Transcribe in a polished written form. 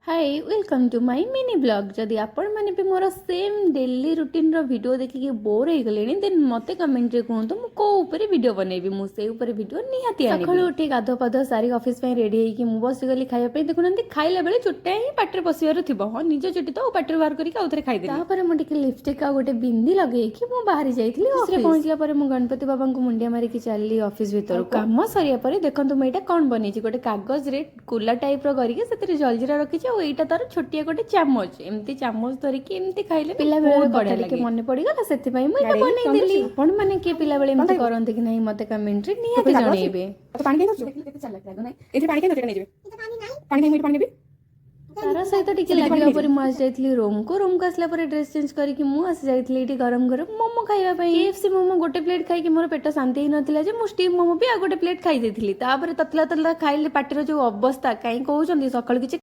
Hi, welcome to my mini vlog. ଯଦି ଆପଣମାନେ ବି ମୋର ସେମ୍ ଡେଲି ରୁଟିନ୍ର ଭିଡ଼ିଓ ଦେଖିକି ବୋର୍ ହେଇଗଲେଣି, ଦେନ୍ ମୋତେ କମେଣ୍ଟରେ କୁହନ୍ତୁ ମୁଁ କେଉଁ ଉପରେ ଭିଡ଼ିଓ ବନେଇବି। ମୁଁ ସେଇ ଉପରେ ଭିଡ଼ିଓ ନିହାତି ଆଣିବି। ସକାଳୁ ଉଠି ଗାଧୁଆ ପାଧୁଆ ସାରିକି ଅଫିସ୍ ପାଇଁ ରେଡ଼ି ହେଇକି ମୁଁ ବସିଗଲି ଖାଇବା ପାଇଁ। ଦେଖୁନାହାନ୍ତି, ଖାଇଲା ବେଳେ ଚୁଟା ହିଁ ପାଟିରେ ପଶିବାର ଥିବ। ହଁ, ନିଜ ଚୁଟି ତ ପାଟିରୁ ବାହାର କରିକି ଆଉଥରେ ଖାଇଦେଲି। ତାପରେ ମୁଁ ଟିକେ ଲିପଷ୍ଟିକ୍ ଆଉ ଗୋଟେ ବିନ୍ଦି ଲଗେଇକି ମୁଁ ବାହାରି ଯାଇଥିଲି। ଅଫିସରେ ପହଞ୍ଚିଲା ପରେ ମୁଁ ଗଣପତି ବାବାଙ୍କୁ ମୁଣ୍ଡିଆ ମାରିକି ଚାଲିଲି ଅଫିସ ଭିତରକୁ। କାମ ସରିବା ପରେ ଦେଖନ୍ତୁ ମୁଁ ଏଇଟା କ'ଣ ବନେଇଛି। ଗୋଟେ କାଗଜରେ କୁଲା ଟାଇପ୍ର କରିକି ସେଥିରେ ଜଲଜିରା ରଖିଛି ଆଉ ଏଇଟା ତାର ଛୋଟିଆ ଗୋଟେ ଚାମଚ। ଏମିତି ଚାମଚ ଧରିକି ଏମିତି ଖାଇଲେ ପିଲାବେଳେ ବଢିଆ ଟିକେ ମନେ ପଡିଗଲା, ସେଥିପାଇଁ ମୁଁ ଏଇଟା ବନେଇଦେଲି। ଆପଣ ମାନେ କିଏ ପିଲାବେଳେ ଏମିତି କରନ୍ତି କି ନାହିଁ, ମତେ କମେଣ୍ଟରେ ନିହାତି ଜଣେଇବେ। ତ ପାଣି କାଇଁ ଧରୁଛୁ? ଏଥିରେ ପାଣି କାଇଁ ଧରୁଛୁ? ଏଇଟା ନେଇଯିବେ। ପାଣି ନାହିଁ, ମୁଁ ଏଇଠି ପାଣି ନେବି। ତାର ସହିତ ଟିକେ ଲାଗିବା ପରେ ମୁଁ ଆସି ଯାଇଥିଲି ରୁମକୁ। ରୁମକୁ ଆସିଲା ପରେ ଡ୍ରେସ୍ ଚେଞ୍ଜ କରିକି ମୁଁ ଆସି ଯାଇଥିଲି ଏଇଠି ଗରମ ଗରମ ମୋମୋ ଖାଇବା ପାଇଁ। କେଏଫସି ମୋମୋ ଗୋଟେ ପ୍ଲେଟ୍ ଖାଇକି ମୋର ପେଟ ଶାନ୍ତି ହେଇନଥିଲା ଯେ ମୁଁ ଷ୍ଟିମ୍ ମୋମୋ ବି ଆଉ ଗୋଟେ ପ୍ଲେଟ୍ ଖାଇ ଦେଇଥିଲି। ତାପରେ ତତଲା ତତଲା ଖାଇଲେ ପାଟିର ଯୋଉ ଅବସ୍ଥା, କାହିଁ କହୁଛନ୍ତି। ସକାଳୁ କିଛି